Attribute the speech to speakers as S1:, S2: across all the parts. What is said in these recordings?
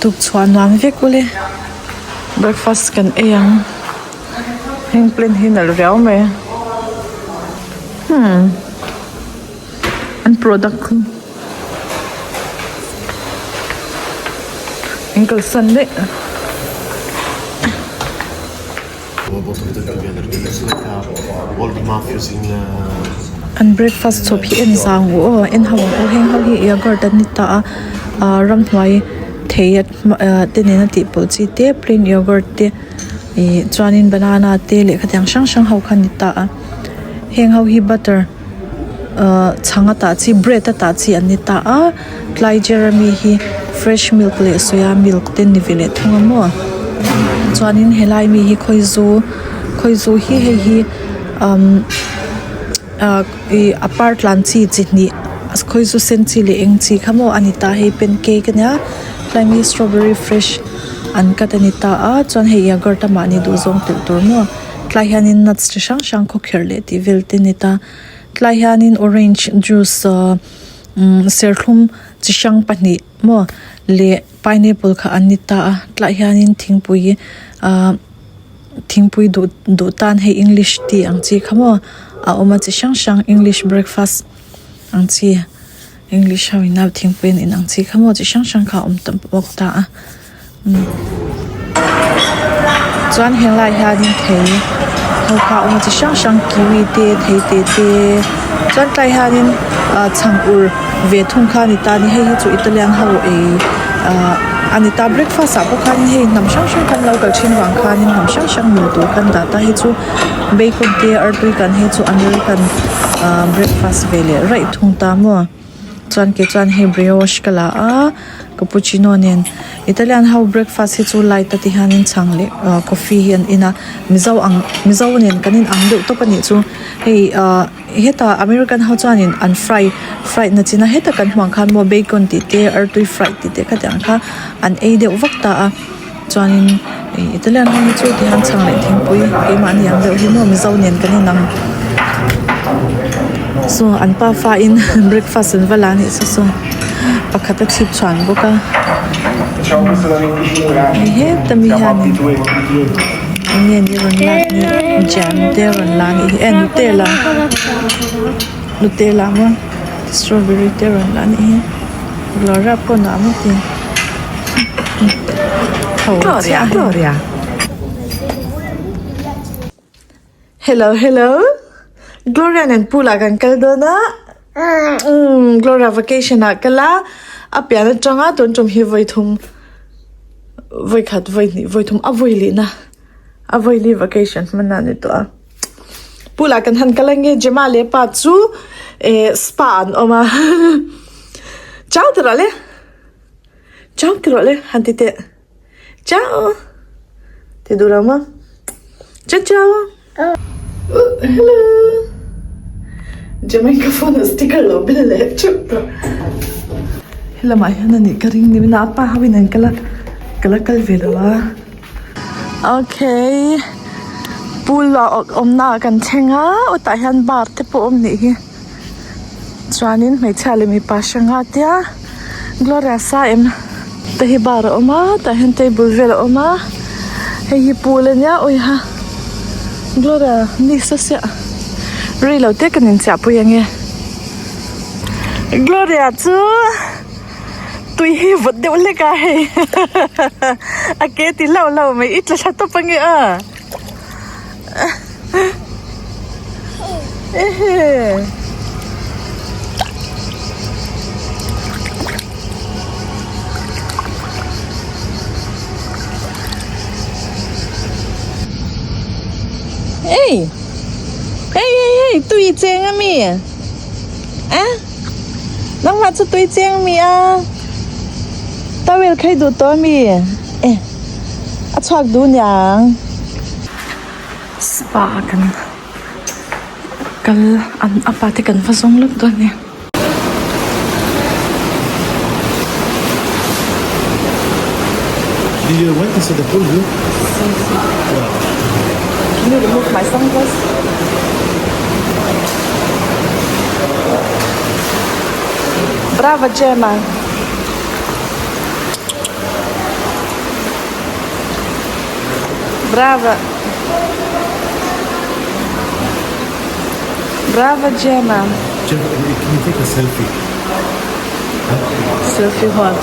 S1: Tuk chhuah nuam vek ule breakfast kan ei ang heng plan hi nalh riau mai a hmm an product khu an kalsan daih. An breakfast chhawp hi en zang u aw en ho ang u heng ho hi yogurt an ni ta a ah ramhnuai thei ah te nena tih pawlh chi te plain yogurt te ih chuanin banana te lehkha tiang hrang hrang ho kha an ni ta a heng ho hi butter ah chhang a tah chi bread a tah chi an ni ta a. Tlai Jeremy hi fresh milk leh soya milk te ni ve leh thung a maw chuanin helai mi hi khawizu khawizu hi hei hi umm ah ih a par tlan chi chi hnih khawizu sen chi leh eng chi kha maw a ni ta hei pancake a nia tlai mi strawberry fresh an cut a ni ta a chuan hei yogurt a mahni duh zawng telh tur maw tlai hianin nuts chi hrang hrang khawkherh leh tih vel te a ni ta tlai hianin orange juice ah. Umm serthlum chi hrang pahnih maw leh pineapple kha an ni ta a tlaiah hianin thingpui ahh thingpui duh duh tan hei english tea ang chi kha maw a awm a chi hrang hrang english breakfast ang chi english ho in a thingpui an in ang chi kha maw chi hrang hrang kha a awm ta bawk ta a. Chuan helai hianin thei ho kha a awm a chi hrang hrang kiwi te thei te te chuan tlai hianin ah chhang ur ve thung kha a ni ta a ni hei hi chu Italian ho ei ah a ni ta breakfast ah pawh khanin hei hnam hrang hrang khan lo kal thin vang khanin hnam hrang hrang mil tur khan dah ta hei chu bacon te artui kan hei chu American ah breakfast ve leh raih thung ta maw. Chuan kei chuan hei brioche ka la a cappuccino nen Italian ho breakfast hi chu light a ti hianin chhang leh ah coffee hi an in a mizo ang mizo nen kan in ang deuh tawp a nih chu hei ah hetah American ho chuanin an fry fried na chin a heta kan hmuh ang khan maw bacon tih te artui fried tih te khatiang kha an ei deuh vak ta a. Chuanin ih Italian ho hi chu tihian chhang leh thingpui keimahni ang deuh hi maw Mizo nen kan inang saw an pafa in breakfast an va la anih chu saw pakhat a chhip chhuan bawk a hei heta mi hianin eng nge ni rawn lak ni jam te a rawn la anih hi e nutella nutella maw strawberry te a rawn la anih hi Gloria pawh nuam a ti. Gloria Gloria Hello hello Gloria nen pool ah kan kal dawn a umm Gloria vacation ah kal a a pian atanga tun tum hi vawi thum vawi khat vawi hnih vawi thum a vawi lih na a vawi li vacation hman a ni tawh a pool ah kan han kal ange Gemma leh pa chu eh spa an awm a chau ta rawh le. Chau ti rawh le han ti teh chau ti duh lo maw chau chau hello Jamaica phone ah sticker lo bel leh teuh tawh helamah hian a nih ka ring ni a pa ho in an kal a ka la kal ve lo a okay pool ah awmna ah kan thleng a utah hian bar te pawh a awm nih hi. Chuanin hmeichhia leh mipa hrang a tia Gloria sa em te hi bar a awm a tah hian table vel a awm a hei hi pool a nia awiha Gloria nisa siah rei lo te kan inchiah pui ang e Gloria chu tui hi vawt deuh hlek a hei a ke ti hlauh hlauh mai i tla thla tawp ange a. Hey! Hey hey hey tui cheng ami a nangmah chu tui cheng ami a towel khai duh tawh ami e a chhuak duh niang. Spa ah kan kal an a pa te kan va zawng lawk dawn nia.
S2: Did you went to see the pool view?
S1: Si si. Can you remove my sunglasses? Brava Gemma. Brava. Brava Gemma.
S2: Gemma, can you take a selfie?
S1: Selfie what?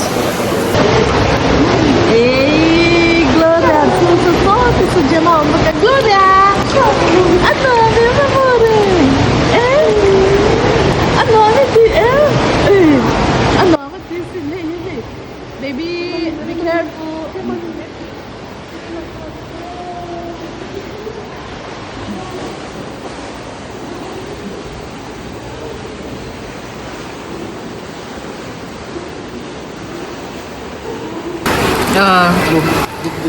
S1: Ey, Gloria, su su su su su Gemma awm bawk a. Gloria! A nuam em amore? Eh? A nuam i ti em? Eh, a nuam a ti sin hei hi hei. Baby, be careful.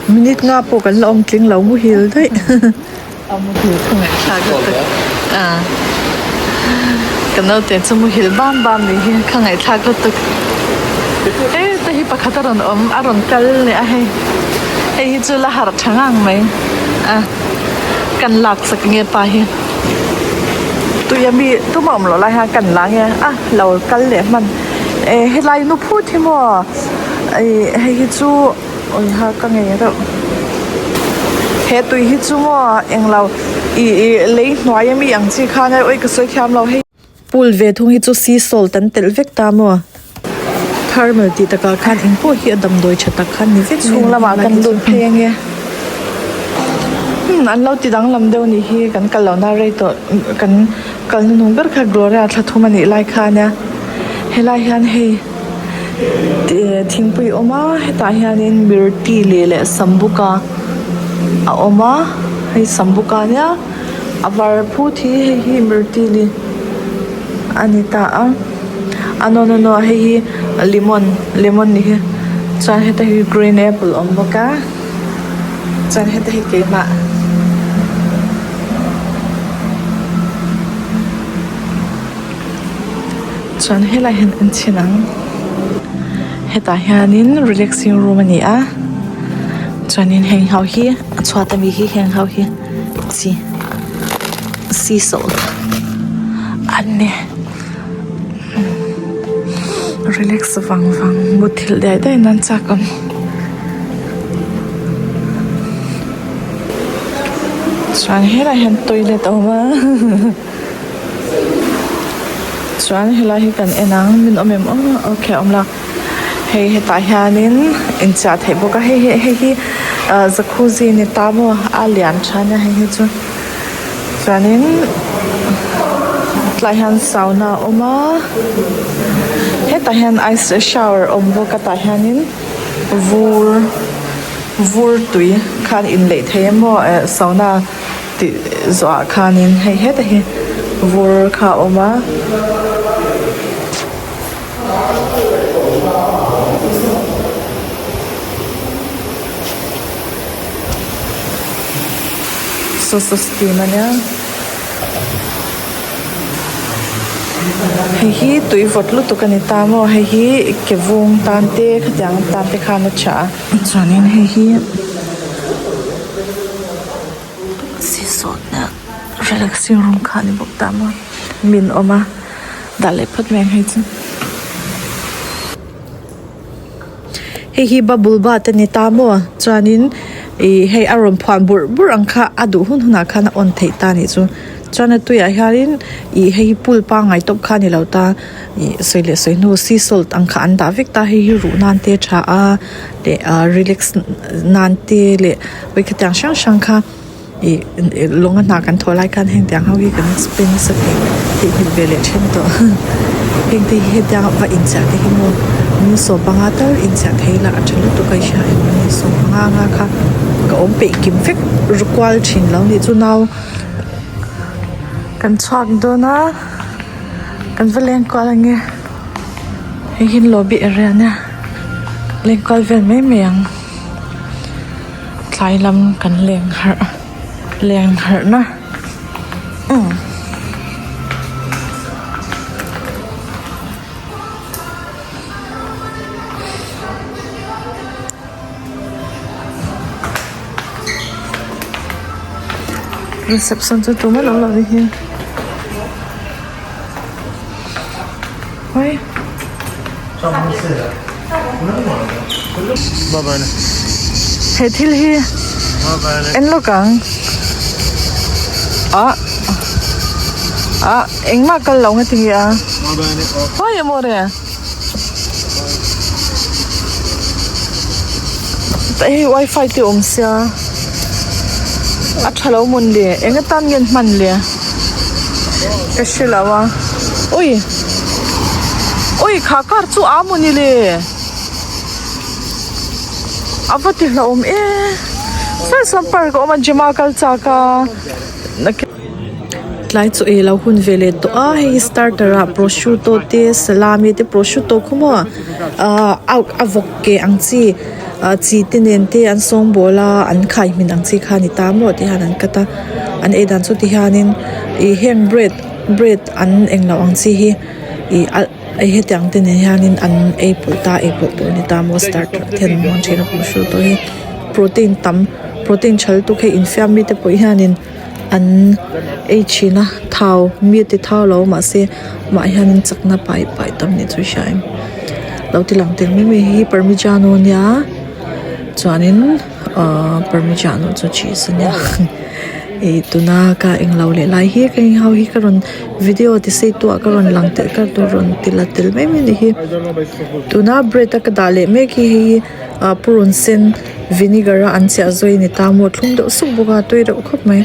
S1: Minute nga pawh kan la awm tling lo muhil daih a muhil kha ngaihthlak lutuk a ka naute chu muhil bam bam nih hi kha ngaihthlak lutuk e te hi pakhat a rawn awm a rawn kal leh a hei hei hi chu la harh tha ngang mai a kan lak chak nge pa hi tui ami tum a awm loh lai hian kan la nge a lo kal leh hman e helai nu phut hi maw ih hei hi chu awiha ka ngei reuh he tui hi chu maw englo ih ih lei hnuai ami ang chi khan a awi ka sawi thiam lo hei. Pool ve thung hi chu sea salt an telh vek ta maw? Thermal tih takah khan eng pawh hi a damdawi tha tak khan ni vek mai a. Chhung lamah kan lut phei ange. Hmm an lo ti danglam deuh nih hi kan kal lohna rei tawh kan kal hnuhnung ber kha Gloria thla thum a nih lai kha ania. Helai hian hei thingpui a awm a hetah hianin mirti leh leh sambuka a awm a hei sambuka ania. A var phut hi hei hi mirtili a ni ta a a no no no hei hi lemon lemon ni hi chuan heta hi green apple a awm bawk a chuan heta hi keimah. Chuan helai hian en chhin ang hetah hianin relaxing room a ni a chuanin heng ho hi a chhuat ami hi heng ho hi chi sea salt an ni relax vang vang muthilh daih daih nan chak awm. Chuan helai hian toilet a awm a. Chuan helai hi kan en ang min awm em aw okay awm lo hei hetah hianin inchiah theih bawk a hei hi hei hi ah jacuzzi ni ta maw a lian tha ania hei hi chu chuanin tlaiah hian sauna a awm a hetah hian ice shower a awm bawk a tah hianin vur vur tui khan inleih thei emaw eh sauna. Tih zawhah khanin hei heta hi vur kha a awm a. Saw saw steam a nia. Hei hi tui vawt lutuk a ni ta maw hei hi ke vung tan te khatiang tan te khan a tha a. Chuanin hei hi. Sisawtna relaxing room kha a ni bawk ta maw min awm a dah leh phawt mai ang hei chu. Hei hi bubble bath a ni ta maw chuanin ih hei a rawn phuan burh burh ang kha a duh hun hunah khan a on theih ta a nih chu chuan a tuiah hianin ih hei hi pool pangngai tawp kha a ni lo ta ih sawi leh sawi hnu sea salt ang kha an dah vek ta hei hi ruh nan te a tha a leh ah relax nan te leh. Vawi khatiang hrang hrang kha ih lawng a hna kan thawh lai khan heng tiang ho hi kan spend nasa thei theihnghilh ve leh then tawh heng te hi hetiang va inchiah te hi maw ni sawmpanga tal inchiah thei ila a tha lutuk a i hria em ni sawmpanga anga kha ka awm peih kim vek ru kual thin lo nih chu nau kan chhuak dawn a kan va leng kual ange hei hi lobby area ania leng kual vel mai mai ang. Tlai lam kan leng harh leng harh na umm. Reception chu tumah an awm lo ni hi. He thil hi. En lawk ang. Ah ah engmah kal lo nga tinge a. Hawi amore. Tah hei wifi te awm sia a tha lo mawn le eng atan nge an hman le ka hre lo a ui ui kha car chu a maw ni le a va ti hlauhawm e sawi sawn park a awm a gym a kal chak a. Tlai chaw ei lo hun ve leh tawh a hei hi starter ah prosciutto te salami te prosciutto khaw maw ahh auk a vawk ke ang chi ah chi te nen te an sawngbawl a an khai hmin ang chi kha a ni ta maw ti hian an cut a an ei dan chu ti hianin ih heng bread bread an englo ang chi hi ih alh hetiang te nen hianin an ei pawlh ta ei pawlh tur a ni ta maw starter ah te hian an hmang thin a prosciutto hi protein tam protein tha lutuk hei infiam mi te pawh hianin. An ei thin a thau mi ti thau lo mahse mah hianin chakna pai pai tam ni chu hria em lo ti lang tel mai mai hi parmigiano ania chuanin ahh parmigiano chu cheese ania ih tuna ka englo leh lai hi ka heng ho hi ka rawn video ti sei tu ah ka rawn lang tel ka rawn ti la tel mai mai a ni hi tuna bread a ka dah leh mek hi hei hi. ah purun sen vinegar a an chiah zui a ni ta maw thlum deuh sup bawk a tui reuh khawp mai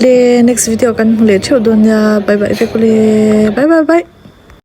S1: le next video kan hmu leh theuh dawn nia bye bye vek ule bye bye bye.